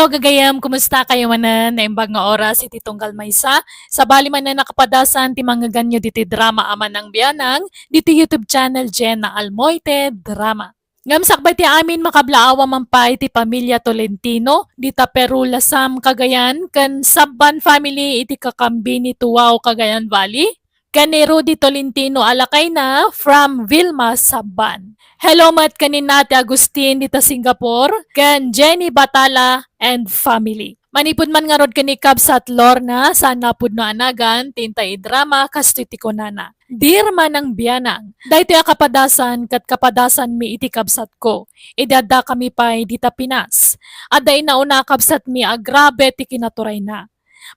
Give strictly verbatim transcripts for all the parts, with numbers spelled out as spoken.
Gagayem, kumusta kayo manen? Naimbag nga oras iti tunggal maysa. Sabali manen a kapadasan ti mangngeganyo diti drama a Manang Bianang, diti YouTube channel Jenna Almoite Drama. Ngem sakbay ti amin, makablaawa man pay ti pamilya Tolentino, dita Peru, Lasam, Cagayan, ken Sabban family iti Kakambini, Tuao, Cagayan Valley, ken ni Rudy Tolentino a lakayna from Vilma, Sabban. Hello met ken ni Nate Agustin dita Singapore, ken Jenny Batala and family. Manipud man ngarud ken ni Kabsat Lorna, saan napudno a nagan ti intay idrama, kastoy ti kunana, "Dear Manang Bianang, daytoy a kapadasan ket kapadasanmi iti kabsatko. Idi addakami pay dita Pinas, adda inauna a kabsatmi a grabe ti kinaturayna.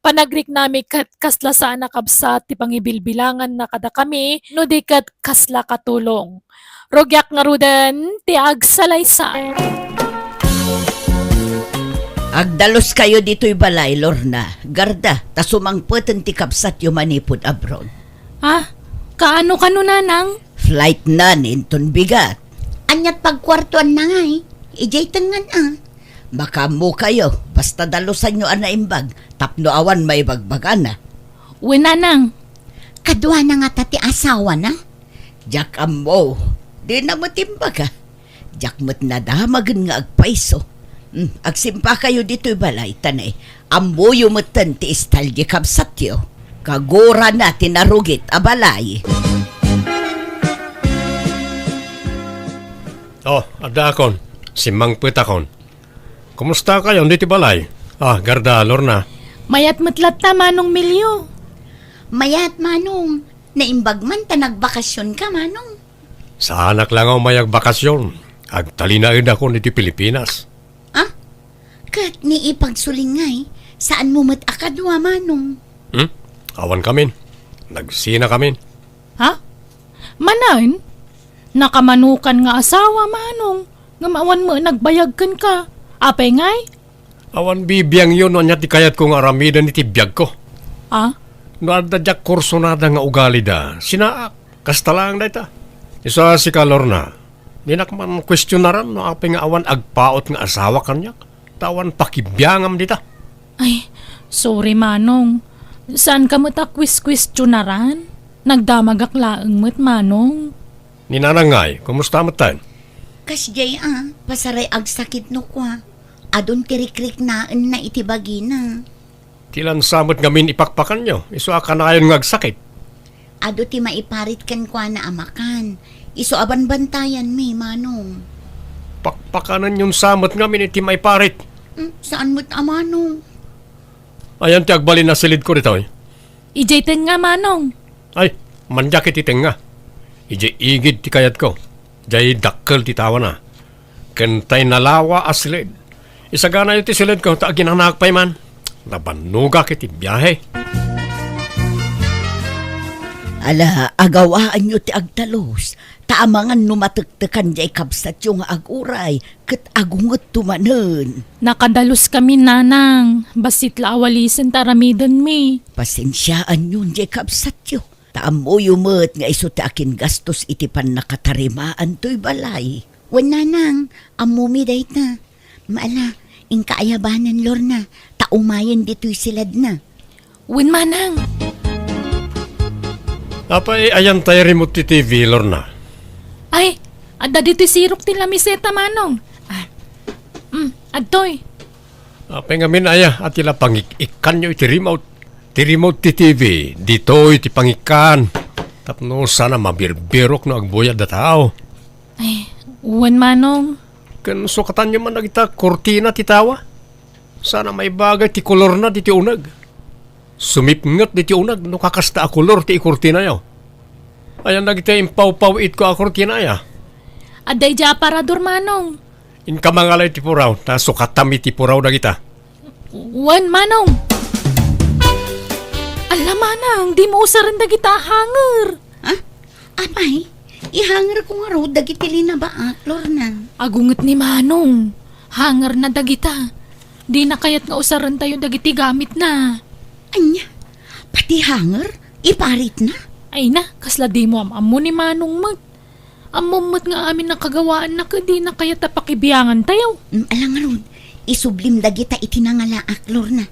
Panagriknami ket kasla saan a kabsat ti pangibilbilanganna kadakami, no di ket kasla katulong. Rugiak ngaruden ti agsalaysay." Agdaluskayo ditoy balay, Lorna. Garda, ta sumangpeten ti kabsatyo manipud abroad. Ah, kaano kano, Nanang? Flight na ninton bigat. Aniat pagkuartuanna ngay? Idiay tengngan a. Makaammokayo, basta dalusanyo a naimbag, tapno awan maibagbagana. Wen, Nanang. Kaduana ngata ti asawana? Diak ammo. Dina met imbaga. Diak met nadamagen nga agpayso. Hmm, agsimpakayo ditoy balay, ta nay, ammoyo metten ti style di kabsatyo. Kagurana ti narugit a balay. Oh, addaakon. Simmangpetakon. Kumusta kayo diti balay? Ah, Garda, Lorna. Mayat met latta, Manong Milio. Mayat, Manong. Naimbag man ta nagbakasyon ka, Manong. Saanak la nga umayagbakasyon. Agtalinaedakon iti Pilipinas. Ah? Ket ni ipagsulingay, saanmo met a kadua, Manong? Hmm? Awan kamin. Nagsinakamin. Ha? Manen? Nakamanukan nga asawa, Manong, ngem awan met nagbayag kenka. Apay ngay? Awan bibiangyo no ania ti kayatko nga aramiden iti biagko. Ah? No adda diak kursonada nga ugalida, sinaak. Kasta laeng dayta. Isu a sika, Lorna, dinak man kuestionaran no apay nga awan agpaut nga asawa kaniak, ta awan pakibiangam dita. Ay, sorry, Manong. Saanka met a kueskuestionaran? Nagdamagak laeng met, Manong. Ni Nanang ngay, kumusta met tayo? Kasdiay a, pasaray agsakit no kua. Adun ti rikriknaenna iti bagina. Ti lansa met ngamin ipakpakanyo, isu a kanayon nga agsakit. Adu ti maiparit kenkuana a makan. Isu a banbantayanmi, Manong. Pakpakanenyon sa met ngamin iti maiparit. Hmm, saan met a Manong? Ayan ti agbalin a silidko ditoy. Idiay tengnga, Manong. Ay, mandiak iti tengnga. Idiay igid ti kayatko. Diay dakkel ti tawana. Ken tay nalawa a silid. Isaganayo ti silidko ta aginanaak pay man. Nabannogak iti biahe. Ala, agawaanyo ti agtalus. Ta amangan no matektekan diay kabsatyo nga aguray, ket agungetto manen. Nakadaluskami, Nanang. Bassit la a walisen ta aramidenmi. Pasensiaanyon diay kabsatyo. Ta ammoyo met nga isu ti akingastos iti pannakatarimaan toy balay. Wen, Nanang, ammomi dayta. Maala, inka aya banen, Lorna, ta umayen ditoy siladna. Wen, Manang. Apay, ayan tay remote ti T V, Lorna? Ay, adda ditoy sirok ti lamiseta, Manong. Ah, mm, adtoy. Apay ngamin aya a ti la pangik-ikkanyo iti remote? Ti remote ti T V, ditoy ti pangikkan. Tapno sana mabirbirok no agbuyad a tao. Ay, wen, Manong. Ken sukatanyo man dagita kurtina ti tawa. Sana maibagay ti kolorna diti uneg. Sumipnget diti uneg no kakasta a kolor ti ikurtinayo. Ayan dagiti impawpaw-itko a kurtina aya. Adda idiay aparador, Manong. Inka mangala iti puraw, ta sukatam iti puraw dagita. Wen, Manong. Ala, Manang, dimo usaren dagita a hanger. Ha? Apay, ihangerko ngarud dagiti linabaak, Lorna. Agunget ni Manong. Hangerna dagita. Dina kayat nga usarentayo dagiti gamitna. Ania? Pati hanger? Iparitna? Ay na, kasla dimo am-ammo ni Manong met. Ammom met nga amin a kagawaanna ket dina kayat a pakibiangantayo. Mm, ala ngarud, Isublim dagita iti nangalaak, Lorna.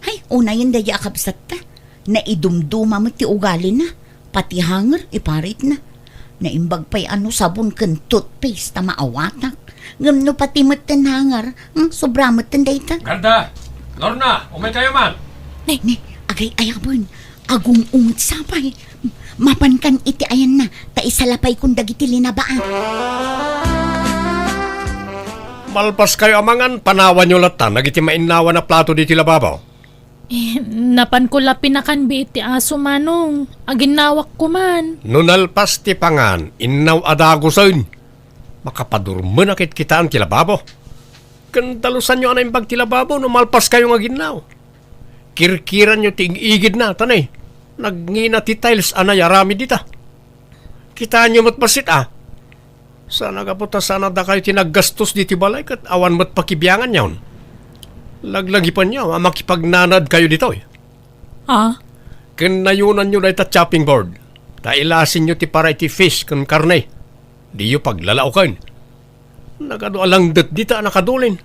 Hay, unayen daydi a kabsatta. Naidumduma met ti ugalina. Pati hanger, iparitna. Naimbag pay a no sabon ken toothpaste ta maawatak. Ngem no pati metten hanger, hmm, sobra metten dayta. Garda! Lorna, umaykayo man! Ne, ne, agay-ayaben. Agung-unget sapay. Mapankan iti ayanna, ta isalapay kon dagiti linabaan. Malpaskayo a mangan, panawanyo latta dagiti mainnawan a plato ditoy lababo. Eh, napanko la pinakanbi iti aso, Manong. Aginnawak koman. No nalpas ti pangan, innaw a dagusen. Makapadurmen a kitkitaan ti lababo. Ken dalusanyo a naimbag ti lababo no malpaskayo nga aginnaw. Kirkiranyo ti ig-igidna, ta ne, nagngina ti tiles a nayaramid dita. Kitaenyo met bassit a. Saan a gapu ta saan a dakayo ti naggastos ditoy balay ket awan met pakibianganyon. Laglagipenyo a makipagnanaedkayo ditoy. Ah? Ken nayonanyo dayta chopping board. Ta ilasinyo ti para iti fish ken karne. Diyo paglalaoken. Nagadu a langdet dita a nakadulin.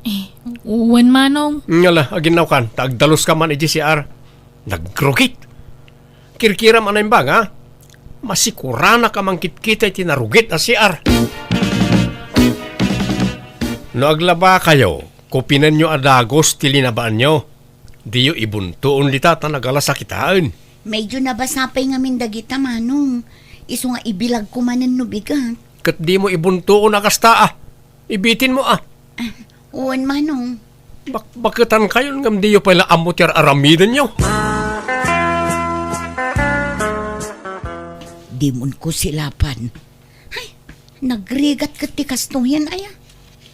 Eh, wen, Manong. Ngala, aginnawkan, ta agdaluska man iti C R. Nagrugit. Kirkiram a naimbag, ha? Masikuranak a mangkitkita iti narugit a C R. No aglabakayo, kupinenyo a dagus ti linabaanyo. Diyo ibuntoon dita ta nagalas a kitaen. Medyo nabasa pay ngamin dagita, Manong. Isu nga ibilagko manen no bigat. Ket dimo ibuntoon a kasta, a. Ibitinmo, a. Ah, wen, Manong. Bakbaketankayon ngem diyo pay la ammo ti ar-aramidenyo. Dimon ko silapan. Hay, nagrigat ket ti kastoyen, aya.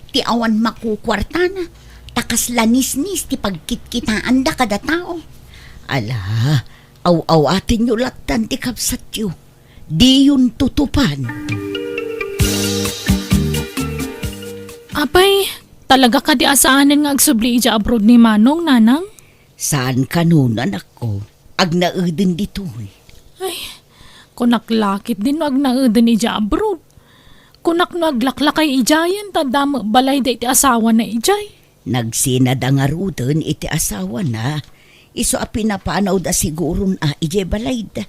Ti awan makukuartana, ta kasla nisnis ti pagkitkitaanda kada tao. Ala, aw-awatenyo lattan ti kabsatyo. Diyon tutupan. Apay, talaga kadi a saanen nga agsubli idiay abroad ni Manong, Nanang? Saan kano, anakko. Agnaeden ditoy. Ay, kunak la ketdin no agnaeden idiay abroad. Kunak no aglaklakay idiayen ta adda met balayda iti asawana idiay. Nagsinada ngaruden iti asawana. Isu a pinapanawda siguron a idiay balayda.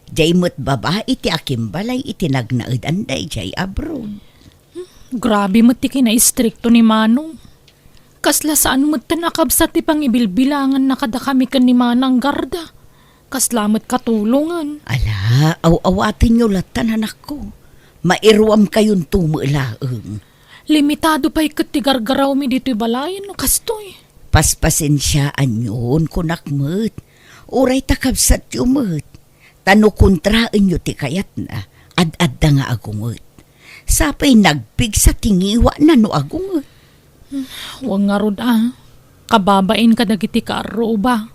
Diay met babai ti akimbalay iti nagnaedanda idiay abroad. Grabe met ti kinaistrikto ni Manong. Kasla saan metten a kabsat ti pangibilbilanganna kadakami ken ni Manang Garda. Kasla met katulongen. Ala, aw-awatenyo lattan, anakko. Mairuamkayonto met laeng. Limitado pay ket ti gargarawmi ditoy balayen no kastoy. Paspasensiaanyon, kunak met. Uray ta kabsatyo met. Ta no kontraenyo ti kayatna, ad-adda nga agunget. Sapay nagpigsa ti ngiwana no agunget. Wen ngarud a, kababain kadagiti kaarruba.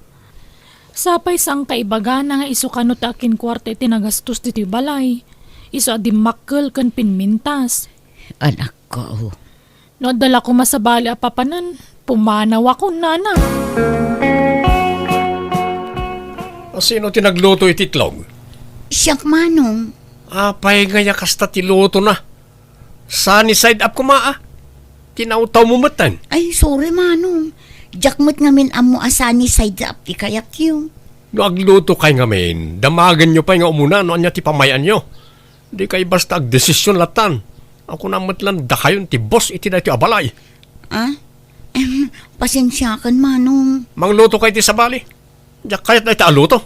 Sapay saan kaibagana nga isu kano ti akinkuarta iti nagastos ditoy balay. Isu a dimmakkel ken pinmintas. Anakko. No adda la koma sabali a papanan, pumanawakon, Nana. A, sino ti nagluto iti itlog? Siak, Manong. Apay nga ya kasta ti lutona? Sunny side up koma, a. Tinawtawmo metten. Ay, sorry, Manong. Diak met ngamin ammo a sunny side up ti kayatyo. No aglutokay ngamin, damagenyo pay nga umuna no ania ti pamay-anyo. Dikay basta agdesisyon lattan. Akunam met lan dakayon ti boss iti daytoy a balay. Ah? Em, pasensiakan, Manong. Manglutokay ti sabali. Diak kayat dayta a luto.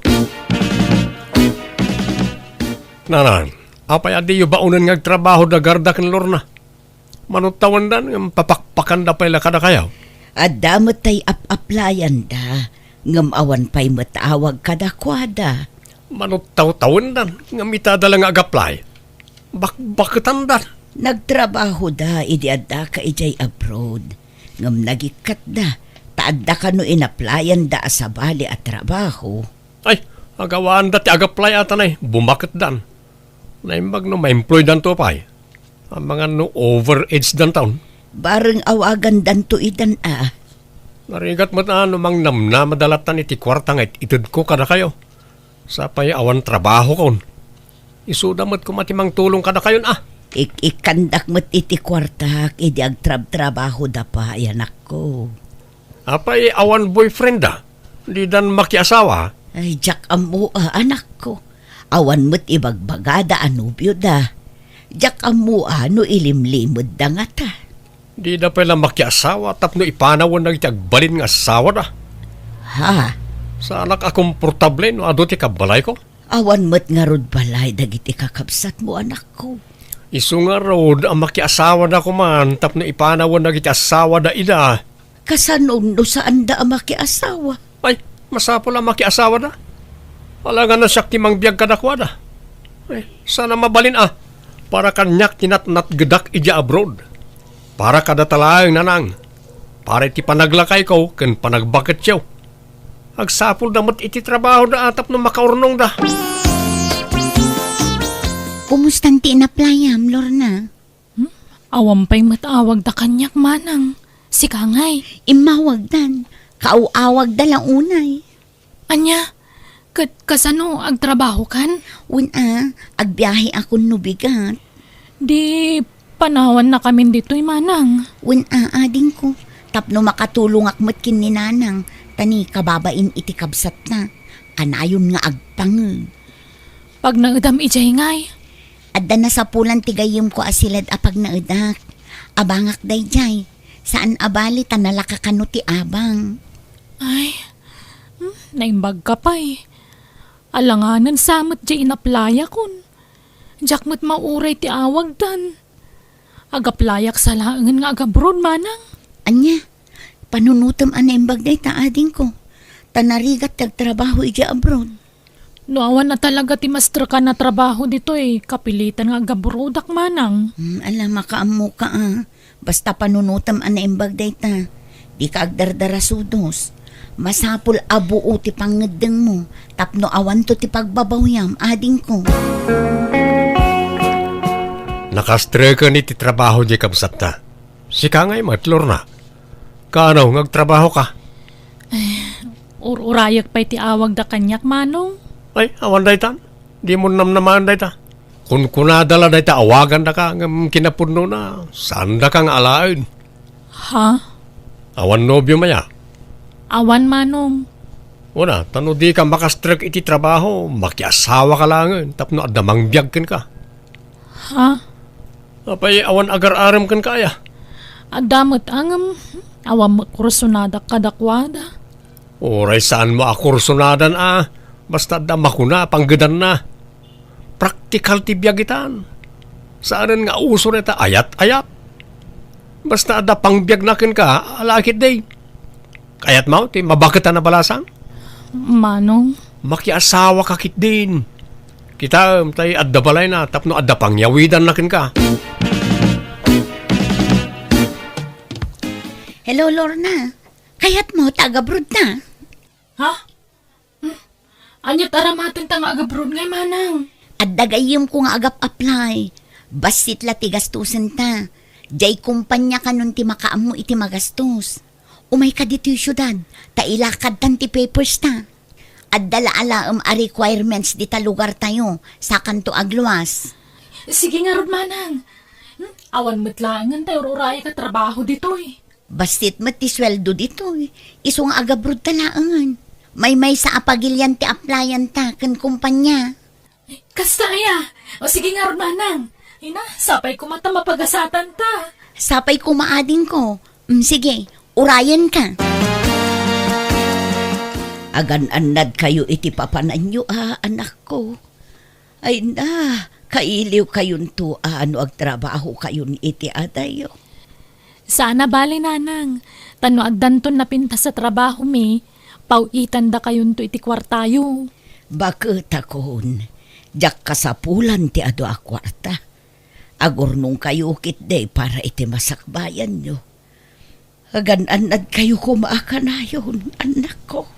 Nana, apay a diyo baonen nga agtrabaho da Garda ken Lorna? Manuttawendan ngem papakpakanda pay la kadakayo? Adda met tay ap-aplayanda, ngem awan pay met awag kadakuada. Manuttawtawendan ngem itada la nga agaplay. Bakbaketandan. Nagtrabahoda idi addaka idiay abroad, ngem nagikkatda ta adda kano inaplayanda a sabali a trabaho. Ay, agawaanda ti agaplay a tanay, bumaketdan. Naimbag no ma-employdanto pay. Amangan no overage danton. Bareng awagandanto idan a. Narigat met a no mangnamnamada lattan iti kuarta nga it-itedko kadakayo. Sapay awan trabahokon. Isuda met koma ti mangtulong kadakayon a. Ik-ikkandak met iti kuartak idi agtrabtrabahoda pay, anakko. Apay, awan boyfriend da? Didan makiasawa? Ay, diak ammo a, anakko. Awan met ibagbagada a nobioda. Diak ammo a no ilimlimedda ngata. Dida pay la makiasawa tapno ipanawen dagiti agbalin nga asawada. Ha? Saanak a komportable no adu ti kabbalayko. Awan met ngarud balay dagiti kakabsatmo, anakko. Isu ngarud a makiasawada koman tapno ipanawen dagiti asawada ida. Kasano no saanda a makiasawa? Ay, masapul a makiasawada. Alangan na siak ti mangbiag kadakuada. Ay, saan a mabalin a. Para kaniak ti natnatgedak idiay abroad. Para kadata laeng, nanang. Para iti panaglakayko ken panagbaketyo. Agsapulda met iti trabahoda a tapno makaurnongda. Kumustan ti inaplayam, Lorna? Hmm? Awan pay met awagda kaniak, manang. Sika ngay? Immawagdan. Kaaw-awagda la unay. Ania? Ket kasano, agtrabahokan? Wen a, agbiahe a kun no bigat. Di panawannakamin ditoy, manang. Wen a, adingko, tapno makatulongak met ken ni nanang, ta ni kababain iti kabsatna, kanayon nga agpangeg. Pagnaedam idiay ngay? Adda nasapulan ti gayyemko a siled a pagnaedak. Abangak daydiay. Saan a bali ta nalaka kano ti abang. Ay, hmm, naimbagka pay. Alanganen sa met diay inaplayakon. Diak met mauray ti awagdan. Agaplayak sa laengen nga agabroad, manang. Ania, panunotem a naimbag dayta, adingko. Ta narigat ti agtrabaho idiay abroad. No awan a talaga ti masterkan a trabaho ditoy, kapilitan nga agabroadak, manang. Hmm, ala, makaammoka a. Basta panunotem a naimbag dayta. Dika agdardarasudos. Masapul a buo ti pangngeddengmo tapno awanto ti pagbabawyam, adingko. Nakastreken iti trabaho diay kabsatta. Sika ngay met, Lorna. Kaano nga agtrabahoka? Ay, ur-urayek pay ti awagda kaniak, manong. Ay, awan daytan. Dimo namnamaen dayta. Kunkunada la dayta awagandaka ngem kinapudnona, saandaka nga alaen. Ha? Awan nobiom aya? Awan, manong. Wen a, ta no dika makastrek iti trabaho, makiasawaka laengen tapno adda mangbiag kenka. Ha? Apay, awan agar-arem kenka aya? Adda met a ngem awan met kursonadak kadakuada. Uray saanmo a kursonadan a, basta adda makuna a panggedanna. Praktikal ti biag itan. Saanen nga uso dayta ayat-ayat. Basta adda pangbiagna kenka, ala ketdi. Kayatmo ti mabaket a nabalasang? Manong? Makiasawaka ketdin. Kitaem, tay adda balayna tapno adda pangyawidanna kenka. Hello, Lorna. Kayatmo ta agabroad ta? Ha? Hmm? Ania ti aramatenta nga agabroad ngay, manang? Adda gayyemko nga agap-apply. Bassit la ti gastosenta. Diay kompania kanon ti makaammo iti magastos. Umayka ditoy siudad, ta ilakadtan ti papers ta. Adda la alaem a requirements dita lugartayo, sakanto agluas. Sige ngarud, manang. Hmm? Awan met laengen tay ur-urayek a trabaho ditoy. Bassit met ti sueldo ditoy. Isu nga agabroad ta laengen. Maymaysa a pagilian ti applyan ta ken kompania. Kasta aya? O sige ngarud, manang. Ina, sapay koma ta mapagasatan ta. Sapay koma, adingko. Mm, sige, urayenka. Agan-annadkayo iti papananyo a, anakko. Ay na, kailiwkayonto a no agtrabahokayon iti adayyo. Saan a bale, nanang. Ta no addanton napintas a trabahomi, paw-itandakayonto iti kuartayo. Baketakon, diak kasapulan ti adu a kuarta. Agurnongkayo ketdi para iti masakbayanyo. Agan-annadkayo koma a kanayon, annakko.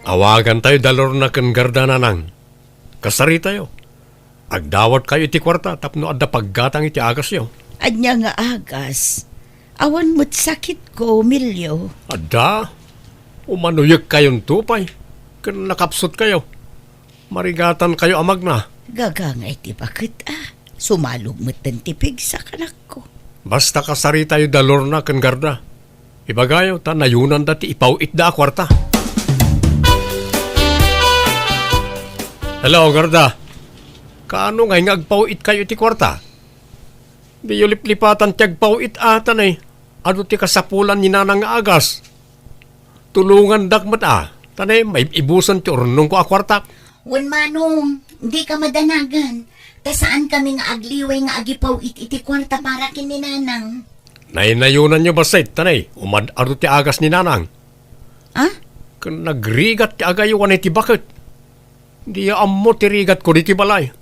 Awagantayo da Lorna ken Garda, nanang. Kasaritayo. Agdawatkayo iti kuarta tapno adda paggatang iti agasyo. Ania nga agas? Awan met sakitko, Milio. Adda, umanoyekkayonto pay, ken nakapsutkayo. Marigatankayo a magna. Gagangay ti baket, a. Sumalog metten ti pigsak, anakko. Basta kasaritayo da Lorna ken Garda. Ibagayo ta nayonanda ti ipaw-itda a kuarta. Hello, Garda. Kaano ngay nga agpaw-itkayo iti kuarta? Diyo liplipatan ti agpaw-it a, ta ne, adu ti kasapulan ni Nanang nga agas. Tulongandak met a, ta ne, maib-ibusen ti urnongko a kuarta. Wen, Manong, dika madanagan, ta saankami nga agliway nga agipaw-it iti kuarta para ken ni Nanang. Naynayonanyo bassit, ta ne, umad-adu ti agas ni Nanang. Ah? Ken nagrigat ti agaywan iti baket. Diyo ammo ti rigatko ditoy balay.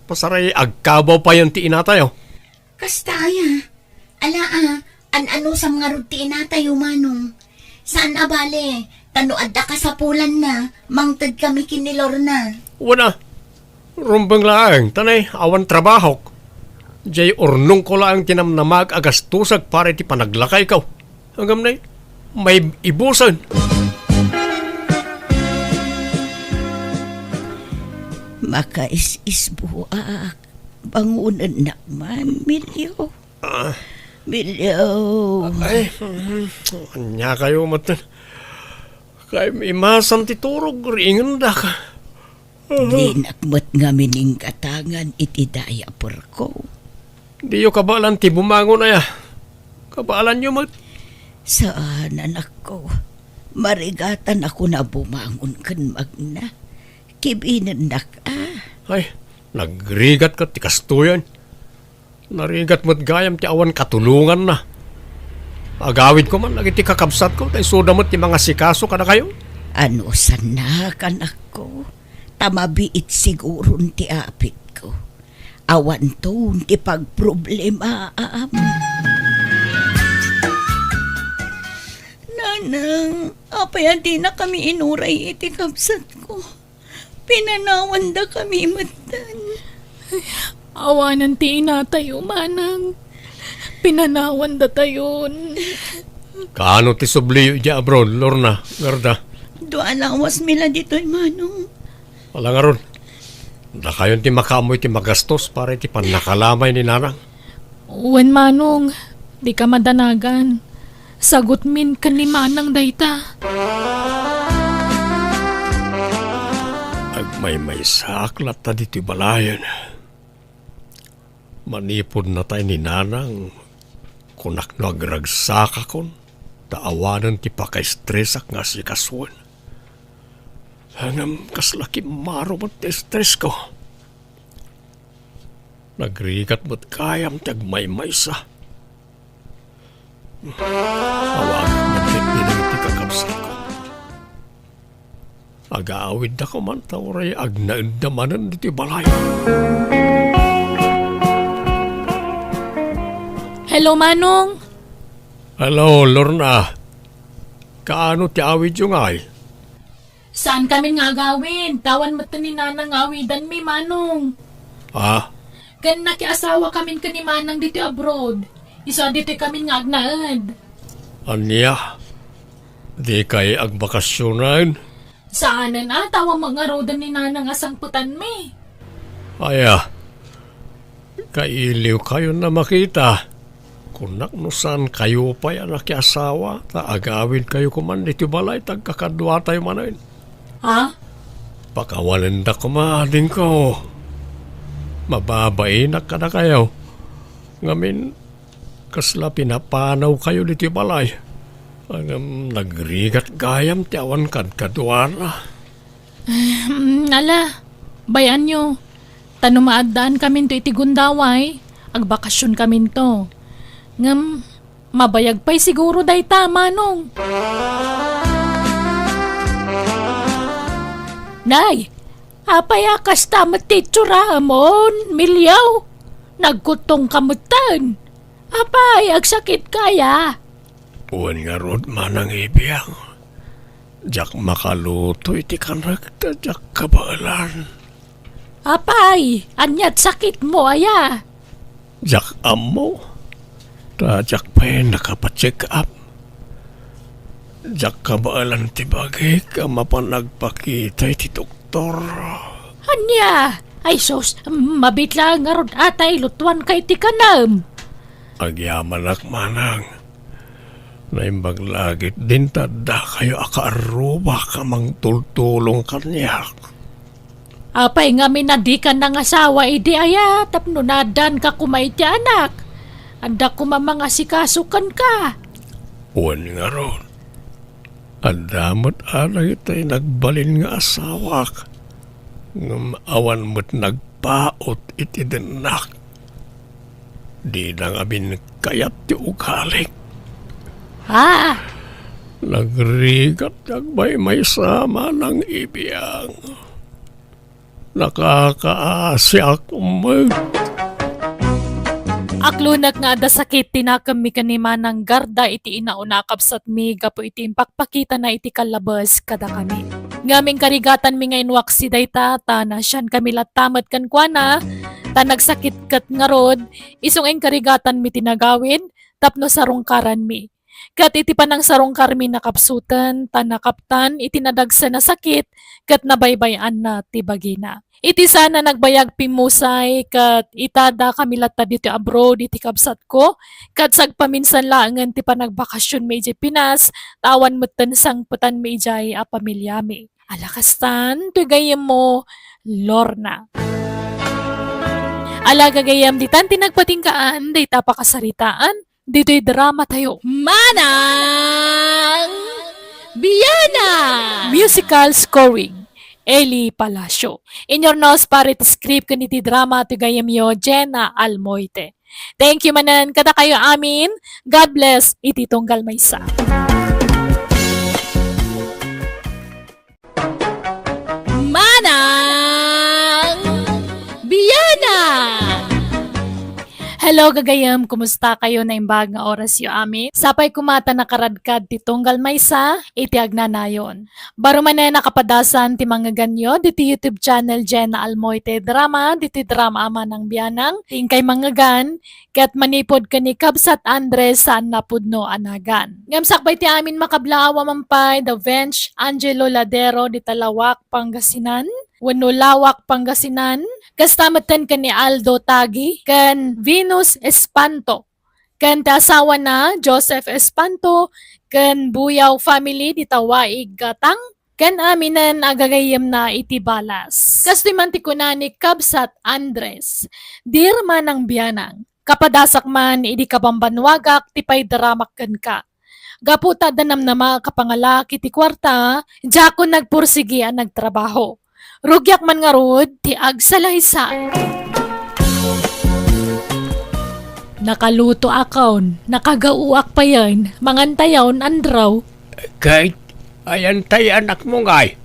Pasaray agkabaw payen ti inatayo. Kasta aya? Ala a, an-anusam ngarud ti inatayo, Manong. Saan a bale, ta no adda kasapulanna, mangtedkami ken ni Lorna. Wen a, rumbeng laeng, ta ne, awan trabahok. Diay urnongko laeng ti namnama a gastosek para iti panaglakayko. Ngem ne, maib-ibusen. Makais-isbuak, bangonennak man, Milio. Ah. Milio. Ay, mm, ania kayo met? Kay imasam ti turog, ringendak. Dinak met ngamin inggatangan iti diaperko. Diyo kabaelan ti bumangon aya? Kabaelanyo met. Saan, anakko. Marigatan a kuna bumangon ken magna. Kibinennak a. Ay, nagrigat ket ti kastoyen. Narigat met gayam ti awan katulonganna. Agawidko man dagiti kakabsatko, ta isuda met ti mangasikaso kadakayo. Anusannak, anakko, ta mabiit siguron ti apitko. Awanton ti pagproblemaam. Nanang, apay a dinakami inuray iti kabsatko? Pinanawandakami metten. Awanen ti inatayo, Manang. Pinanawandatayon. Kaano ti subliyo idiay abroad, Lorna, Garda? Dua a lawasmi la ditoy, Manong. Ala ngarud, dakayon ti makaammo iti magastos para iti pannakalamay ni Nanang. Wen, Manong, dika madanagan. Sagutmin ken ni Manang dayta. Agmaymaysaak latta ditoy balayen. Manipud natay ni Nanang, kunak no agragsakakon, ta awanen ti pakaestresak nga asikasoen. Ngem kasla kimmaro met ti estresko. Nagrigat met gayam ti agmaymaysa. Awagak met ketdi dagiti kakabsatko. Agaawidda koman ta uray agnaedda manen ditoy balay. Hello, Manong. Hello, Lorna. Kaano ti awidyo ngay? Saankamin nga agawid, ta awan metten ni Nanang nga awidanmi, Manong. Ah? Ken nakiasawakamin ken ni Manang ditoy abroad. Isu a ditoykamin nga agnaed. Ania? Dikay agbakasionen? Saanen a, ta awan met ngaruden ni Nanang a sangpetanmi. Aya, kailiwkayon a makita. Kunak no saankayo pay a nakiasawa, ta agawidkayo koman ditoy balay, ta agkakaduatayo manen. Ha? Pakawanenda koma adingko. Mababainak kadakayo. Ngamin, kasla pinapanawkayo ditoy balay. Ngem nagrigat gayam ti awan kadkaduana. Hmm, ala, bay-anyo. Ta no maaddaankaminto iti gundaway, agbakasionkaminto. Ngem mabayag pay siguro dayta, Manong. Nay, apay a kasta met ti itsuramon, Milio? Nagkuttongka metten. Apay, agsakitka aya? Wen ngarud, Manang Ibiang. Diak makaluto iti kanek ta diak kabaelan. Apay, ania't sakitmo aya? Diak ammo. Ta diak pay nakapacheck up. Diak kabaelan ti bagik a mapan agpakita iti doktor. Ania? Ay sus, mabiit laeng ngarud a ta ilutuanka iti kanem. Agyamanak, manang. Naimbag la ketdin ta addakayo a kaarrubak a mangtultulong kaniak. Apay ngamin a dika nangasawa idi aya tapno naaddaanka koma iti anak? Adda koma mangasikaso kenka. Wen ngarud, adda met a dagiti nagbalin nga asawak, ngem awan met nagpaut iti dennak. Dida ngamin kayat ti ugalik. Ah! Nagrigat ti agmaymaysa, manang ibiang. Nakakaasiak met. Aklonek nga adda sakit ti nakemmi ken ni Manang Garda iti inauna a kabsatmi gapu iti impakpakitana iti kallabes kadakami. Ngem inkarigatanmi nga inwaksi dayta ta naasiankami latta met kenkuana, ta nagsakit ket ngarud, isu nga inkarigatanmi ti nagawid tapno sarungkaranmi. Ket iti panangsarungkarmi, nakapsuten ta nakaptan iti nadagsen a sakit ket nabaybay-anna ti bagina. Iti saan a nagbayag, pimmusay ket ita dakami latta ditoy abroad iti kabsatko, ket sagpaminsan laengen ti panagbakasionmi idiay Pinas, ta awan metten sangpetanmi idiay a pamiliami. Ala kastan, toy gayyemmo, Lorna. Ala gagayyem, ditan ti nagpatinggaan dayta a pakasaritaan, ditoy drama tayo. Manang Biana! Musical scoring, Eli Palacio. Inurnos para iti script ken iti drama ti gayyemyo, Jenna Almoite. Thank you manen kadakayo amin. God bless iti tunggal maysa. Manang Biana! Hello, gagayem. Kumusta kayo? Naimbag nga orasyo amin. Sapay koma ta nakaradkad ti tunggal maysa iti agnanayon. Baro manen a kapadasan ti mangngeganyo diti YouTube channel Jenna Almoite Drama, diti drama a Manang Bianang, ti inkay mangngegana, ket manipud ken ni Kabsat Andres saan a pudno a nagan. Ngem sakbay ti amin, makablaaw a man pay da Vench Angelo Ladero di Talawak, Pangasinan, wenno Lawak, Pangasinan, kasta metten ken ni Aldo Tagi ken Venus Espanto, ken ti asawana, Joseph Espanto, ken Buyaw family di Tawaig, Gatang, ken aminen a gagayyemna iti balas. Kastoy man ti kuna ni Kabsat Andres, Dear Manang Bianang, kapadasak man idi kabambannuagak ti paidaramak kenka. Gapu ta adda namnama a kapangalak iti kuarta, diakon nagpursigi a nagtrabaho. Rugiak man ngarud ti agsalaysay. Nakalutoakon, nakagaoak payen, mangantayon, Andrew. Ket ayantayo, anakmo, ngay?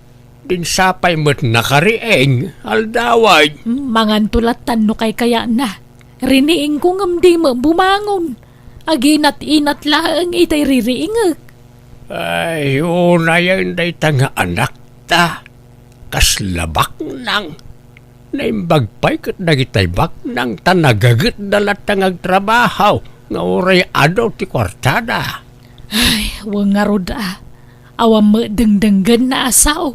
Dinak pay met nakariing, aldawen. Hmm, manganto lattan no kaykayatna. Riniingko ngem dimo bumangon. Aginat-inat laeng itay ririingek. Ay, unayen dayta nga anakta. Kasla baknang. Naimbag pay ket dagitay baknang ta nagagetda latta nga agtrabaho nga uray adu ti kuartada. Ay, wen ngarud a. Awan met dengdenggenna a sao.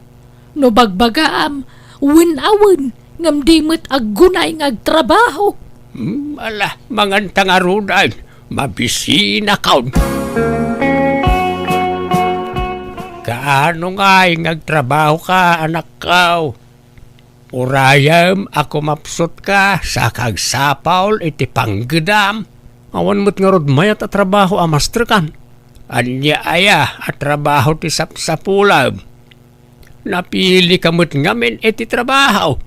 No bagbagaam, wen a wen, ngem di met aggunay nga agtrabaho. Hmm, ala, manganta ngaruden. Mabisinakon. Kaano ngay nga agtrabahoka, anakko? Urayem a kumapsutka, saka agsapul iti panggedam. Awan met ngarud mayat a trabaho a masterkan. Ania aya a trabaho ti sapsapulem? Napilika met ngamin iti trabaho.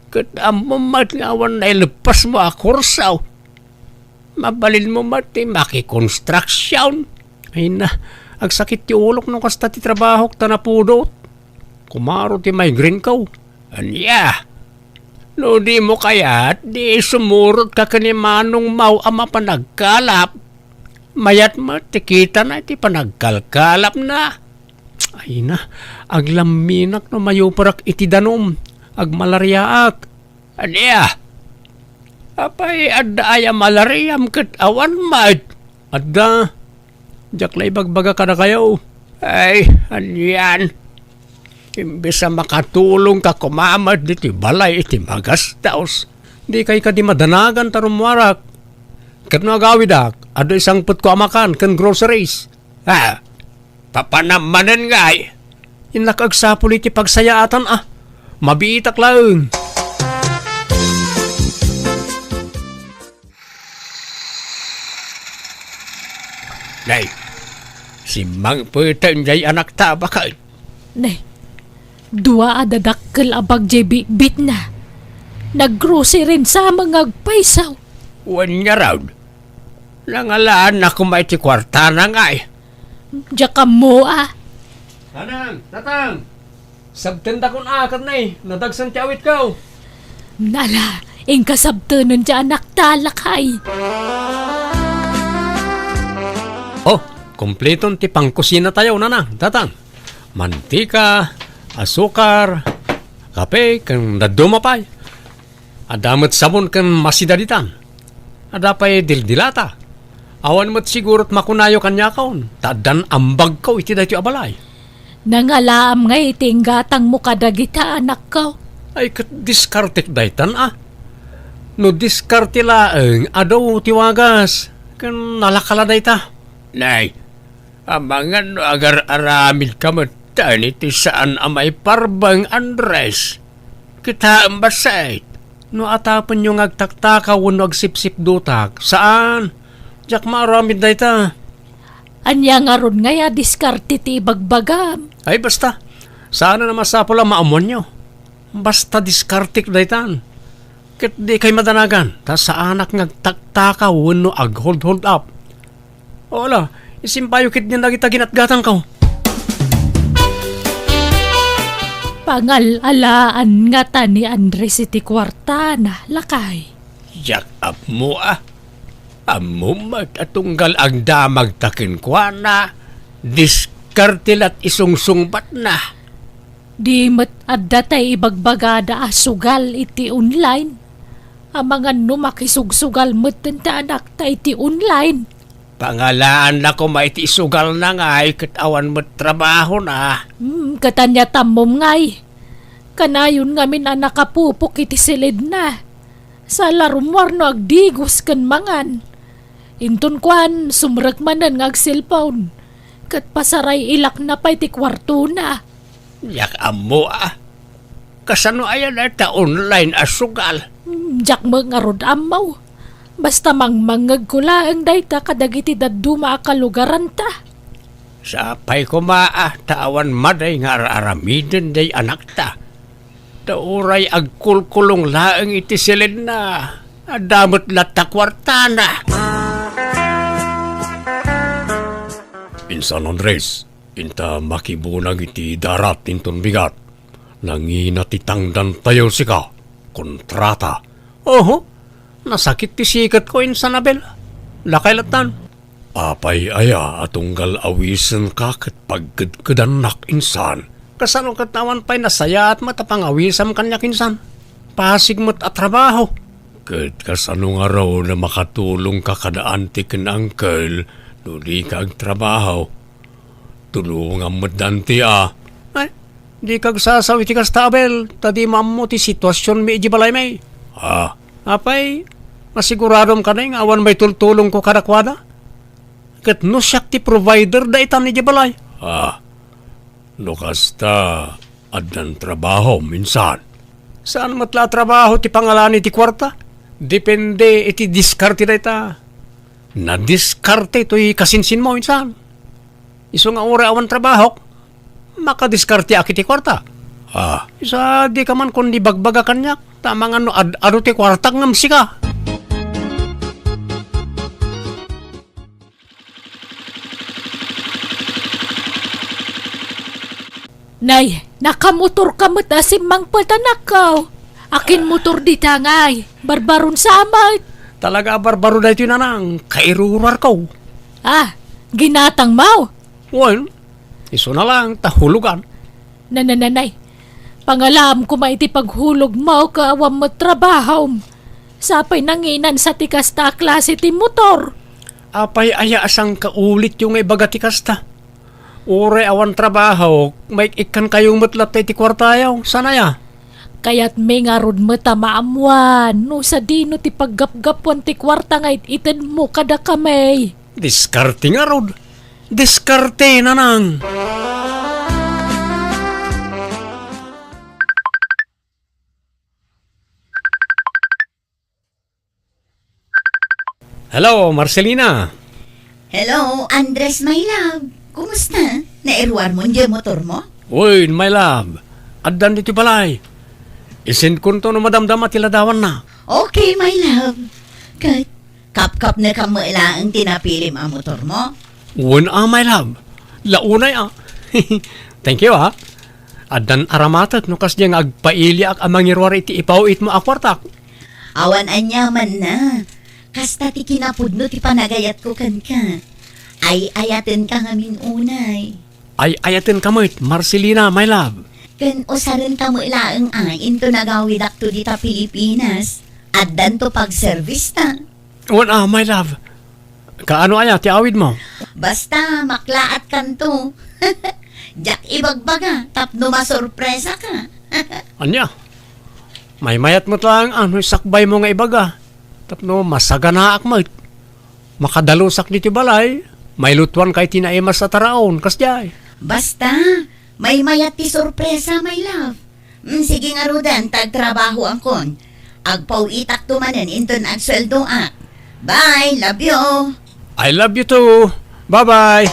Ket ammom met nga awan naileppesmo a kurso. Mabalinmo met ti makikonstruction. Ay na, agsakit ti ulok no kasta ti trabahok ta napudot. Kumaro ti migraine ko. Ania? No dimo kayat, di sumurotka ken ni manongmo a mapan agkalap. Mayat met ti kitana iti panagkalkalapna. Ay na, aglamminak no mayuparak iti danum. Agmalariaak. Ania? Apay, adda aya malariam ket awan met? Adda. Diak la ibagbaga kadakayo. Ay, anian. Imbes a makatulongka koma met ditoy balay iti magastos, dikay kadi madanagan ta rummuarak. Ket no agawidak, adda isangpetko a makan ken groceries. Ha? Papanam manen ngay? Innak agsapul iti pagsayaatan a. Mabiitak laeng. Nay, simmangpeten jay anakta a baket. Nay, dua a dadakkel a bag jay bitbitna. Naggrocery sa nga agpayso. Wen ngarud, nangalaanna koma iti kuartana ngay. Diak ammo a. Nanang, Tatang! Sabtendakon a ket nay, nadagsen ti awitko. Nala, inka sabtenen ti anakta, lakay. Oh, kompleton ti pangkusinatayo, Nanang, Tatang. Mantika, asukar, kape, ken dadduma pay. Adda met sabon ken masida ditan. Adda pay dildilata. Awan met sigurot makunayo kaniakon, ta addan ambagko iti daytoy a balay. Nangalaam ngay iti inggatangmo kadagita anakko. Ay, ket diskartek daytan a. No diskarte laeng, adu ti wagas, ken nalaka la dayta. Nay, amangan no agar-aramidka met iti saan a maiparbeng, Andres. Kitaem bassit. No atapenyo nga agtaktakaw wenno agsipsipdutak, saan. Diak maaramid dayta. Ania ngarud ngay a diskarte ti ibagbagam? Ay, basta. Saan a masapul a maammoanyo. Basta diskartek daytan. Ket dikay madanagan, ta saanak nga agtaktakaw wenno ag-hold-hold up. O ala, isimpayo ketdin dagita ginatgatangko. Pangal-alaan ngata ni Andres iti kuartana, lakay. Diak ammo a. Ammom met a tunggal agdamagta kenkuana, diskarte la ti isungsungbatna. Di met adda tay ibagbagada a sugal iti online. Amangan no makisugsugal metten ti anakta iti online. Pangalaanna koma iti isugalna ngay ket awan met trabahona. Hmm, ket ania tammom ngay? Kanayon ngamin a nakapupok iti silidna. Saan la rummuar no agdigos ken mangan. Inton kuan, sumrek manen nga agselpon. Ket pasaray-ilakna pay ti kuartona. Diak ammo a. Kasano aya dayta online a sugal? Hmm, diak met ngarud ammo. Basta mangmangngegko laeng dayta kadagiti dadduma a kalugaranta. Sapay koma a ta awan madi nga ar-aramiden day anakta. Ta uray agkulkulong laeng iti silinna, adda met latta kuartana. Insan Andres, inta makibunag iti darat inton bigat. Nangina ti tangdantayo sika, kontrata. Oho, nasakit ti siketko, Insan Abel. Lakay lattan. Apay aya a tunggal awisenka ket pagkedkedannak, Insan? Kasano ket awan pay nasayaat met a pangawisam kaniak, Insan? Pasig met a trabaho. Ket kasano ngarud a makatulongka kada anti ken uncle no dika agtrabaho? Tulongam met danti a. Ay, dika agsasao iti kasta, Abel, ta dimo ammo ti situasionmi idiay balaymi. Ah. Apay, masiguradom kadi nga awan maitultulongko kadakuada? Ket no siak ti provider daytan idiay balay? Ah, no kasta, addan trabahom, Insan. Saan met la a trabaho ti pangalani ti kuarta? Depende iti diskarte dayta. Nadiskarte toy kasinsinmo, Insan. Isu nga uray awan trabahok, makadiskarteak iti kuarta. Ah. Isu a dika man kundi bagbaga kaniak, ta amangan no ad-adu ti kuartak ngem sika. Nay, nakamotorka met a simmangpet, anakko. Akin motor dita ngay? Barbaron sa met. Talaga a barbaro daytoy, Nanang, kairuruarko. Ah, ginatangmo? Wen, isuna lang ta hulogan. Nanananay, pangalaam koma iti paghulogmo ket awan met trabahom. Sapay nanginansa ti kasta a klase ti motor. Apay aya a sangkaulit yo nga ibaga ti kasta? Uray awan trabaho, maik-ikkankayo met latta iti kuartayo. Saan aya? Kayatmi ngarud met a maammuan no sadino ti paggapgapuan ti kuarta nga it-itedmo kadakami. Diskarte ngarud. Diskarte, nanang. Hello, Marcelina. Hello, Andres, my love. Kumusta? Nairuarmo diay motormo? Wen, my love. Addan ditoy balay. Isendkonto no madamdama ti ladawanna. Okay, my love. Ket, kapkapnekam met laeng ti napilim a motormo? Wen a, my love. La unay a. Thank you, ha. Addan aramatek no kasdiay nga agpailiak a mangiruar iti ipaw-itmo a kuartak. Awan aniamanna. Kasta ti kinapudno ti panagayatko kenka. Ay-ayatenka ngamin unay. Ay-ayatenka met, Marcelina, my love. Ken usarenta met laeng a inton agawidakto dita Pilipinas. Addanto pagservista. Wen a, my love. Kaano aya ti awidmo? Basta, maklaatkanto. Diak ibagbaga tapno masorpresaka. Ania? Maymayat met laeng a no isakbaymo nga ibaga tapno masaganaak met. Makadalusak ditoy balay, mailutuanka iti naimas a taraon, kasdiay. Basta, maymayat ti sorpresa, my love. Mm, sige ngaruden, ta agtrabahoankon. Agpaw-itakto manen inton agsueldoak. Bye, love you. I love you too. Bye-bye.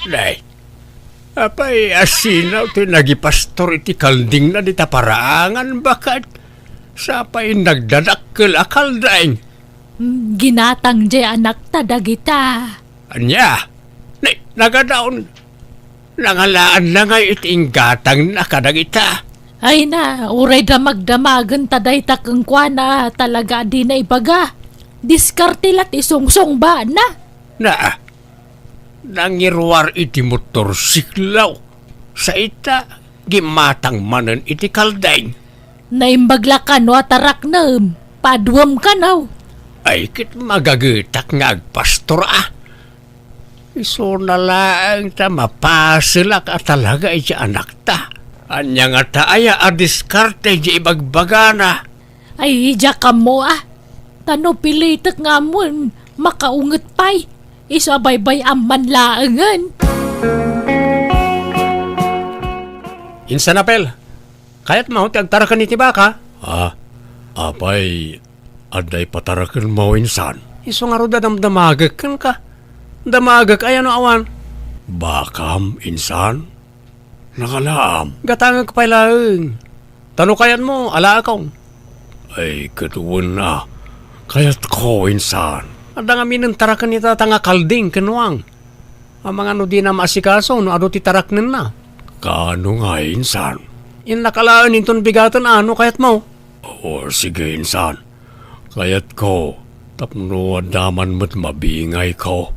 Nay, apay a sinaw ti nagipastor iti kaldingna dita paraangan baket? Sapay nagdadakkel a kalding. Mm, ginatang diay anakta dagita. Ania? Nay, nagadaon. Nangalaanna ngay iti inggatangna kadagita? Ay na, uray damagdamagen ta dayta kenkuana talaga a dina ibaga. Diskarte la ti sungsungbaanna. Na, nangiruar iti motorsiklo. Saita, gimatang manen iti kalding. Naimbag la kano a taraknem, paduem kano. Ay, ket magagetak nga agpastor a. Isuna laeng ta mapaselak a talaga iti anakta. Ania ngata aya a diskarte iti ibagbagana? Ay, diak ammo a. Ta no pilitek nga ammoen, makaunget pay. Isu a baybay-am man laengen. Insan, Apel, kayatmo ti agtaraken iti baka? Ah, apay, adda ipatarakenmo, insan? Isu ngarud a damdamagek kenka. Damagek aya no awan? Bakam, insan? Nakalaam. Gatangek pay laeng. Ta no kayatmo, alaekon. Ay, ket wen a. Kayatko, insan. Adda ngamin taraken ni tata nga kalding ken nuang. Amangan no dina maasikaso no adu ti taraknenna. Kaano nga, insan? Innak alaen inton bigaten a no kayatmo. O, sige, insan. Kayatko, tapno adda man met mabingayko.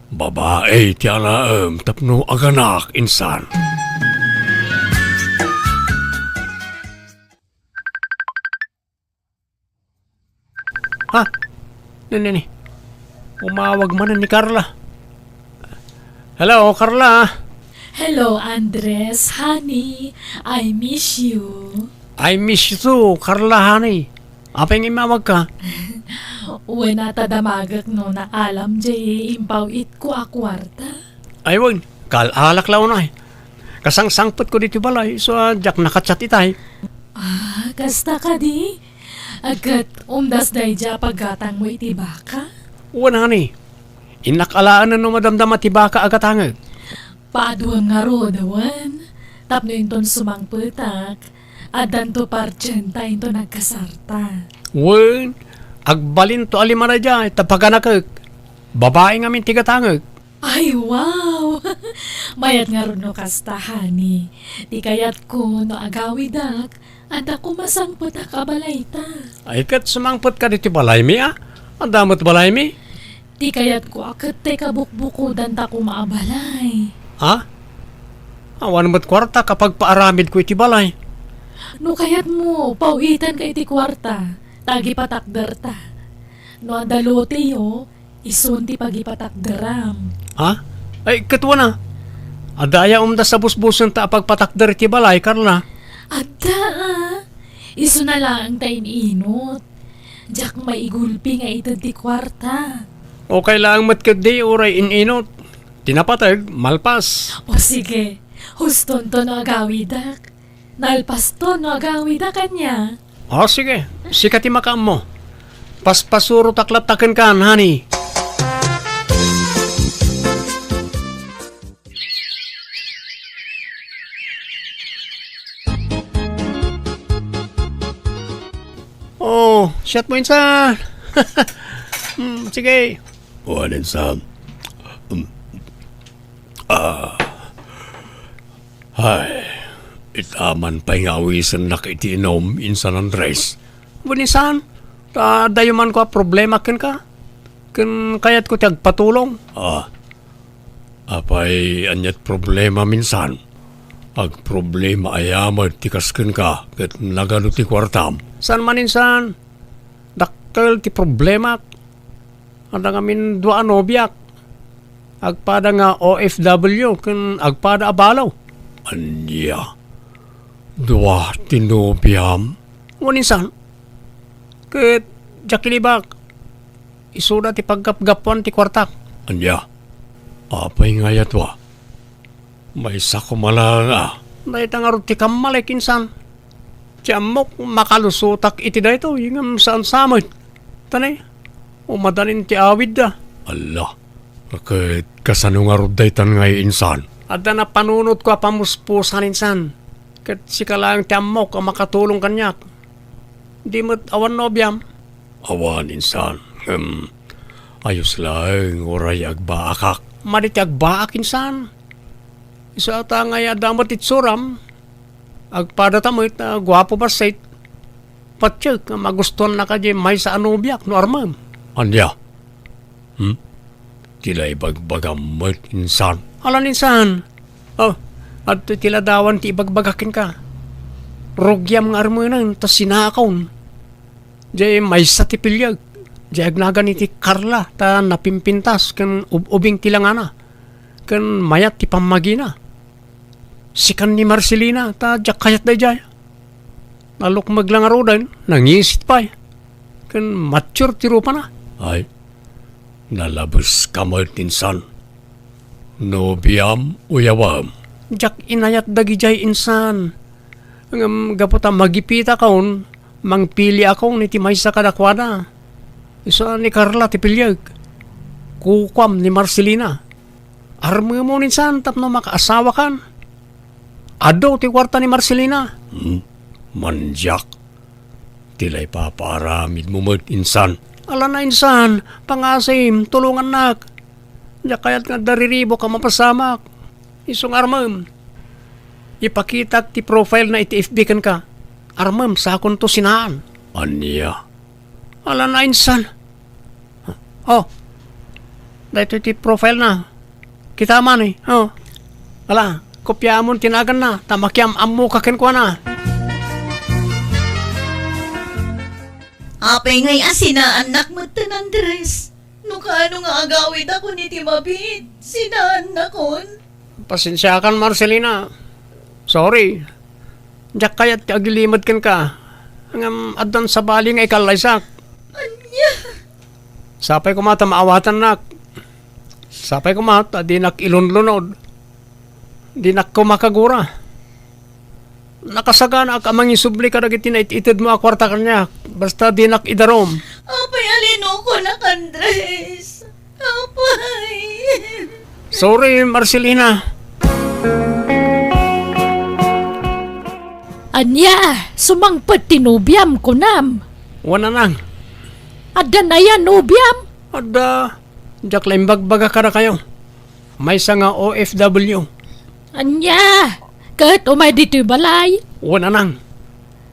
Babai ti alaem tapno aganak, insan. Ha? Nini, nini. Umawag manen ni Carla. Hello, Carla. Hello, Andres, honey. I miss you. I miss you too, Carla, honey. Apay nga immawagka? Wen a ta damagek no naalam jay impaw-itko a kuarta. Ay, wen, kaal-alak la unay. Kasangsangpetko ditoy balay, isu a diak naka-chat itay. Ah, kasta kadi? Ket umdas daydiay a paggatangmo iti baka? Wen, honey. Innak alaen no madamdama ti baka a gatangek. Paaduem ngarud, wen, tapno inton sumangpetak, addanto partienta inton agkasarta. Wen, agbalinto a lima daydiay, ta paganakek. Babai ngamin ti gatangek. Ay, wow! Mayat ngarud no kasta, honey. Ti kayatko no agawidak, adda koma sangpetak a balayta. Ay, ket sumangpetka ditoy balaymi, a? Adda met balaymi? Ti kayatko a ket ti kabukbukodanta koma a balay. Ha? Awan met kuarta a pagpaaramidko iti balay. No kayatmo, paw-itanka iti kuarta, ta agipatakderta. No adda loteyo, isun ti pagipatakderam. Ha? Ay, ket wen a. Adda aya umdas a busbusenta a pagpatakder iti balay, Carla? Adda, a. Isuna laeng ta in-inut. Diak maigulpi nga ited ti kuarta. Okay laeng met ketdi uray in-inut. Ti napateg, malpas. O sige, hustonto no agawidak. Nalpasto no agawidak ania. O sige, sika ti makaammo. Paspasurotak latta kenka, honey. O, siatmo insan. Hmm, sige. Wen insan. Hmm. Ah. Ay, ita man pay nga awisennak iti inum, insan Andres. Wen insan, ta adda man kua a problema kenka. Ken kayatko ti agpatulong. Ah, apay, aniat problemam insan? Agproblema aya met ti kas kenka ket nagadu ti kuartam? Saan man insan, dakkel ti problemak. Adda ngamin dua a nobiak. Agpada nga O F W ken agpada a balo. Ania? Dua ti nobiam? Wen insan. Ket diak ilibak. Isuda ti paggapgapuan ti kuartak. Ania? Apay nga aya dua? Maysa koma laeng a. Dayta ngarud ti kammalik insan. Ti ammok, makalusotak iti daytoy, ngem saan sa met. Ta ne, umadanin ti awidda. Alla, ket kasano ngarud daytan ngay insan? Adda napanunotko a pamuspusan insan. Ket sika laeng ti ammok a makatulong kaniak. Di met awan nobiam? Awan insan. Hem, ayos laeng uray agbaakak. Madi ti agbaak insan. Isu ata ngay adda met itsuram. Agpadata met a guapo bassit. Patiek nga magustuannaka diay maysa a nobiak no armem. Ania? Hmm? Ti la ibagbagam met insan. Alan insan. O, adtoy ti ladawan ti ibagbaga kenka. Rugiam nga armenen ta sinaakon. Diay maysa ti piliek. Diay agnagan iti Carla ta napimpintas ken ub-ubing ti langana. Ken mayat ti pammagina. Sikan ni Marcelina ta diak kayat daydiay. Nalukmeg la ngaruden, nangisit pay. Ken mature ti rupana. Ay, nalabeska met insan. Nobiam, uyawam. Diak inayat dagidiay insan. Ngem gapu ta magipitakon, mangpiliakon iti maysa kadakuada. Isu a ni Carla ti piliek. Kukuam ni Marcelina. Armemon insan tapno makaasawakan. Adu ti kuarta ni Marcelina. Hmm, mandiak. Ti la ipapaaramidmo met insan. Alan a insan, pangasim, tulongannak. Diak kayat nga adda riribuk a mapasamak. Isu nga armem. Ipakitak ti profile na iti F B kenka. Armem, sakonto sinaan. Ania? Alan a insan. O, daytoy ti profile na. Kita man, e. O. Ala, kopiamon ti naganna, ta makiam-ammoka kenkuana. Apay ngay a sinaannak metten, Andres? No kaano nga agawidakon iti mabiit, sinaannakon? Pasensiakan, Marcelina. Sorry. Diak kayat ti agilimed kenka. Ngem addan sabali nga ikallaysak. Ania? Sapay koma ta maawatannak. Sapay koma ta dinak ilunlunod. Dinak koma kagura. Nakasaganaak a mangisubli kadagiti nait-itedmo a kuarta kaniak. Basta dinak idarum. Apay a linokonak, Andres? Apay. Sorry, Marcelina. Ania, sumangpet ti nobiam, kunam? Wen a nang. Adda aya nobiam? Adda. Diak la imbagbaga kadakayo. Maysa nga O F W. Ania, ket umay ditoy balay? Wen a nang.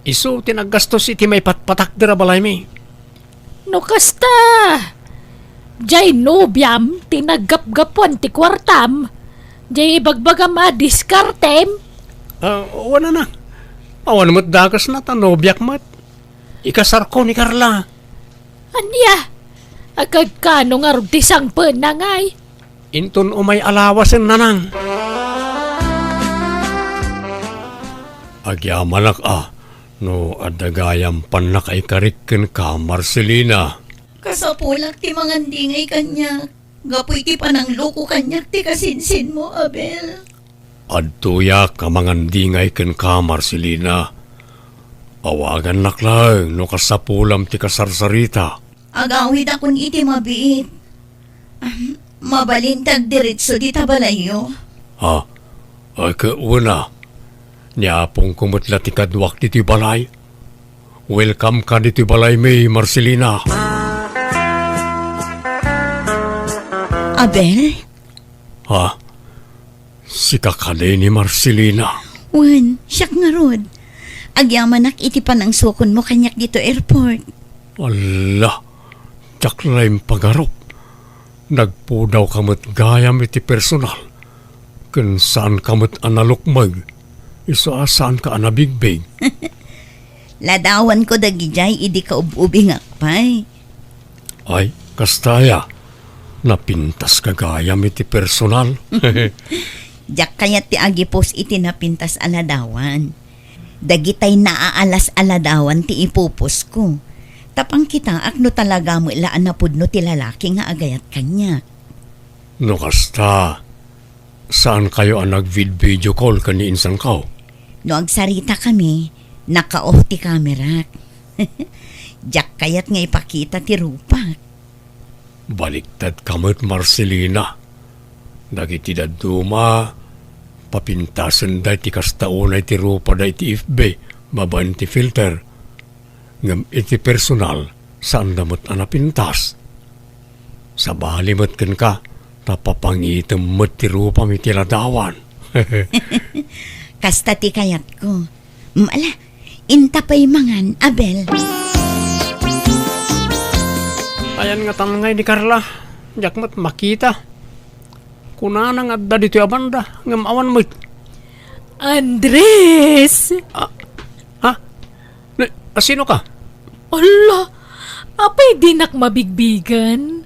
Isu ti naggastos iti maipatpatakder a balaymi. No kasta, diay nobiam ti naggapgapuan ti kuartam, Jay ibagbagam a diskartem? Ah, wen, Nanang. Awan met dakesna ta nobiak met. Ikasarko ni Carla. Ania? Agkano ngarud ti sangpenna ngay? Inton umay a lawasen, Nanang. Agyamanak a no adda gayam pannakaikarik kenka, Marcelina. Kasapulak ti mangandingay kaniak, gapu iti panangloko kaniak ti kasinsinmo, Abel. Adtoyak a mangandingay kenka, Marcelina. Awagannak laeng no kasapulam ti kasarsarita. Agawidakon iti mabiit. Ahem, mabalin ti agdiretso dita balayyo. Ha? Ay, ket wen a. Ni apongko met la ti kaduak ditoy balay. Welcome ka ditoy balaymi, Marcelina. Abel? Ha? Sika kadi ni Marcelina? Wen, siak ngarud. Agyamanak iti panangsukonmo kaniak ditoy airport. Alla, diak la impagarup. Nagpudawka met gayam iti personal. Ken saanka met a nalukmeg. Isu a saanka a nabigbig. Ladawanko dagidiay idi kaub-ubingak pay. Ay, kasta aya. Napintaska gayam iti personal. Diak kayat ti agipos iti napintas a ladawan. Dagitay naaalas a ladawan ti ipuposko. Ta pangkitaak no talaga met la a napudno ti lalaki nga agayat kaniak. No kasta, saankayo a nagvid-video call ken ni insanko? No agsaritakami, naka-off ti kamerak. Diak kayat nga ipakita ti rupak. Baliktadka met, Marcelina. Dagiti dadduma, papintasenda iti kasta unay ti rupada iti F B babaen ti filter. Ngem iti personal, saanda met a napintas. Sabali met kenka, ta papangitem met ti rupam iti ladawan. Kasta ti kayatko. Mm, ala, inta pay mangan, Abel. Ayan nga tangay ni Carla, diak met makita. Kunana nga adda ditoy a banda, ngem awan met. Andres! Ah, ha? Ne, a, sino ka? Ala, apay dinak mabigbigan?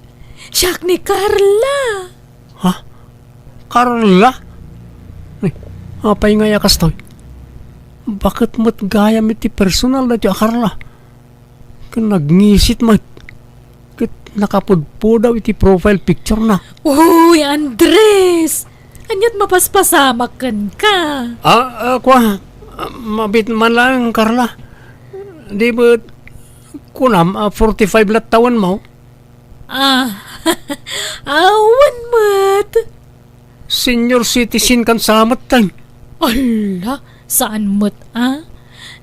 Siak ni Carla. Ha? Carla? Ay, apay ngay a kastoy? Baket met gayam iti personal daytoy a Carla. Ken nagngisit met. Ket nakapudpudaw iti profile picture na. Uy, Andres! Ania't mapaspasamak kenka? Ah, ah, kua, ah, mabit man lang, Carla. Di ba, kunam, ah, forty-five la't tawenmo? Ah, awan met. Senior citizen kan sa met, tay. Ala, saan met, ah?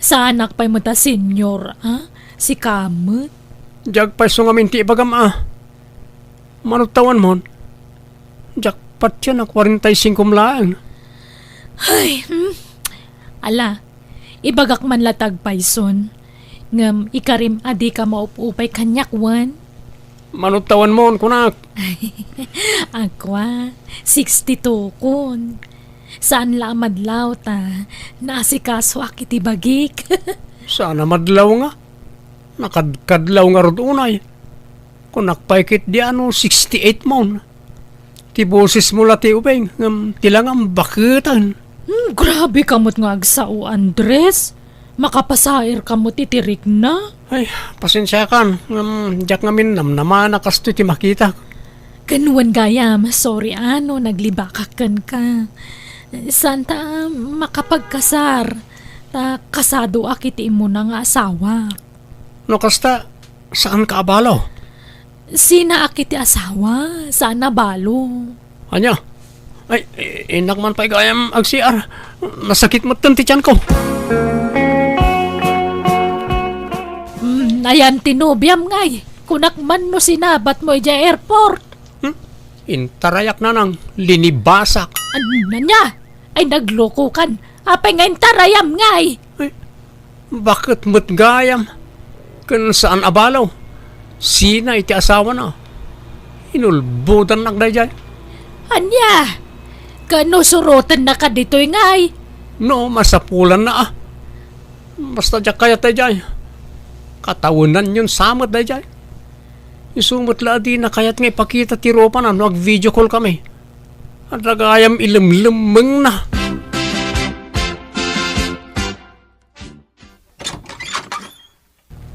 Saanak pay met a senior, ah? Sika met? Diak pay isu ngamin ti ibagam, ah. Mano tawenmon? Diak patien a kwarenta y singko laeng. Ay, hmm. Ala, ibagak man la ti agpayson. Ngem ikarim a dika maup-upay kaniak wen? Mano tawenmon, kunak? Akua, sixty-two kon. Saan la a madlaw ta naasikasoak iti bagik. Saan a madlaw nga? Nakadkadlaw ngarud unay. Kunak pay ket di ano, sixty-eight mon. Ti bosesmo la ti ubing, ngem ti langam baketen. Hmm, grabe ka met nga agsao, Andres. Makapasair ka met iti rikna. Ay, pasensiakan, ngem diak ngamin namnamana kastoy ti makitak. Ken wen gayam, sorry a no naglibakak kenka. Saan ta makapagkasar, ta kasadoak iti immuna nga asawa. No kasta, saanka a balo? Sinaak iti asawa, saan a balo. Ania? Ay, i-, innak man pay gayam ag-C R. Nasakit metten ti tianko. Hmm, ayan ti nobiam ngay. Kunak man no sinabatmo idiay airport. Hmm? Intarayak nanang, linibasak. An-, ania? Ay, naglokokan. Apay nga intarayam ngay? Ay, baket met gayam? Ken saan a balo? Sina iti asawana? Inulbodannak daydiay. Ania? Ket no surotennaka ditoy ngay? No, masapulanna a. Basta diak kayat daydiay. Katawenanyon sa met daydiay. Isu met la a dina kayat nga ipakita ti rupana no ag-video call kami. Adda gayam ilemlemmengna.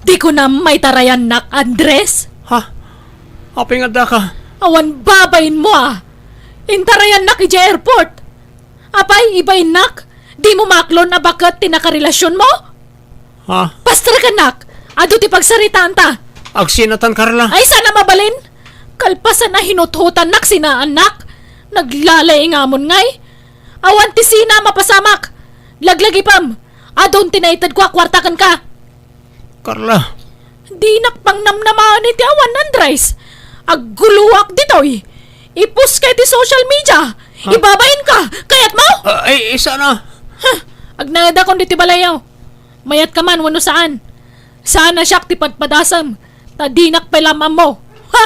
Di kunam maitarayannak, Andres? Ha? Apay nga addaka? Awan babainmo a! Intarayannak idiay airport! Apay, ibainnak? Dimo maaklon a baket ti nakarelasionmo? Ha? Pastrakennak! Adu ti pagsaritaanta! Agsinatan, Carla! Ay, saan a mabalin! Kalpasan a hinuthotannak sinaannak! Naglalay nga amon ngay! Awan ti sina a mapasamak! Laglagipem! Adun ti naitedko a kuarta kenka! Carla. Dinak pangnamnamaen iti awan, Andres. Agguloak ditoy. Ipost ka iti social media. Ha? Ibabain ka. Kayatmo? Ah, ay, isa na. Huh. Agnayadakon ditoy balayyo. Mayat ka man wenno saan. Saan a siak ti padpadasem. Ta dinak pay la maammo. Ha?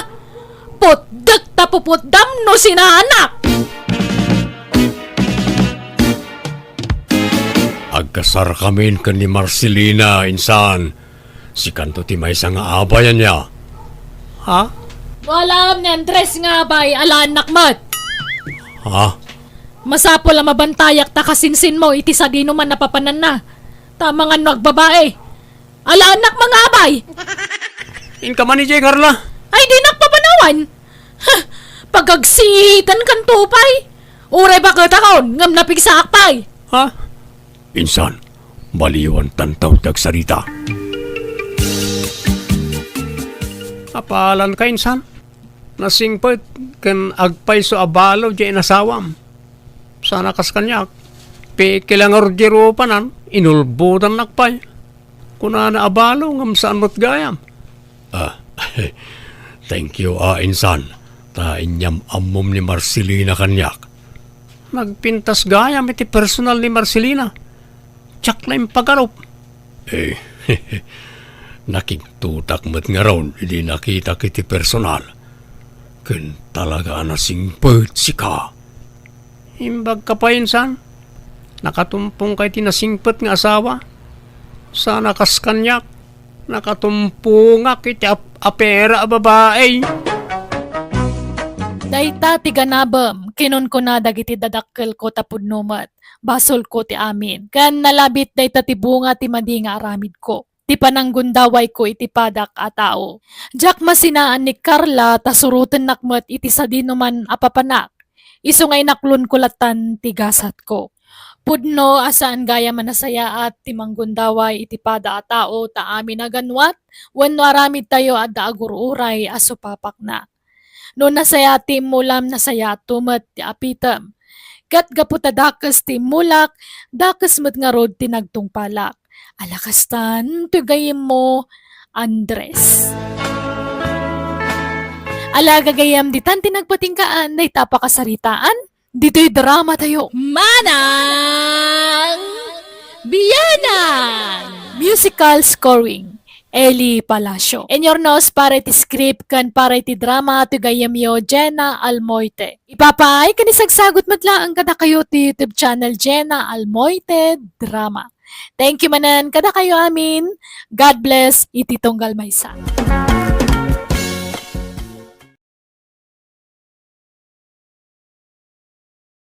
Putdek ta puputdam no sinaannak! Agkasarkamin ken ni Marcelina, insan. Sikanto ti maysa nga abay, ania? Ha? Wala ni Andres nga abay, alaannak met. Ha? Masapul a mabantayak ta kasinsinmo iti sadinoman a papananna. Ta amangan no agbabae. Alaannak nga abay. Inka man idiay, Carla. Ay, dinak papanawan. Huh, pagagsiitankanto pay. Uray baketakon, ngem napigsaak pay. Ha? Insan, baliwantanto ti agsarita. Apalanka, insan? Nasingpet ken agpayso a balo diay inasawam. Saan a kas kaniak. Pikila ngarud diay rupanan, inulbodannak pay. Kunana a balo ngem saan met gayam. Ah, thank you, ah, insan. Ta inyam-ammom ni Marcelina kaniak. Nagpintas gayam iti personal ni Marcelina. Diak la impagarup. Eh, nakigtotak met ngarud idi nakitak iti personal. Ken talaga a nasingpet sika. Imbagka pay, insan, nakatumpongka iti nasingpet nga asawa. Saan a kas kaniak, nakatumpongak iti ap-, apera a babai. Dayta ti ganabem, kinunkuna dagiti dadakkelko tapudno met, basolko ti amin. Ken nalabit dayta ti bunga ti madi nga aramidko. Ti pananggundawayko iti padak a tao. Diak masinaan ni Carla ta surotennak met iti sadinoman a papanak. Isu nga inaklonko latan ti gasatko. Pudno a saan gayam a nasayaat ti manggundaway iti pada a tao ta amin a ganwat wenno aramidtayo adda agur-uray a supapakna. No nasayaat ti immulam, nasayaatto met ti apitem. Ket gapu ta dakes ti immulak, dakes met ngarud ti nagtungpalak. Ala kastan, toy gayyemmo, Andres. Ala gagayyem, ditan ti nagpatinggaan dayta a pakasaritaan. Ditoy drama tayo. Manang Biyanan! Musical scoring, Eli Palacio. Inurnos para iti script ken para iti drama ti gayyemyo, Jenna Almoite. Ipapaay ken isagsagut met laeng kadakayo ti YouTube channel, Jenna Almoite Drama. Thank you manen kadakayo amin. God bless iti tunggal maysa.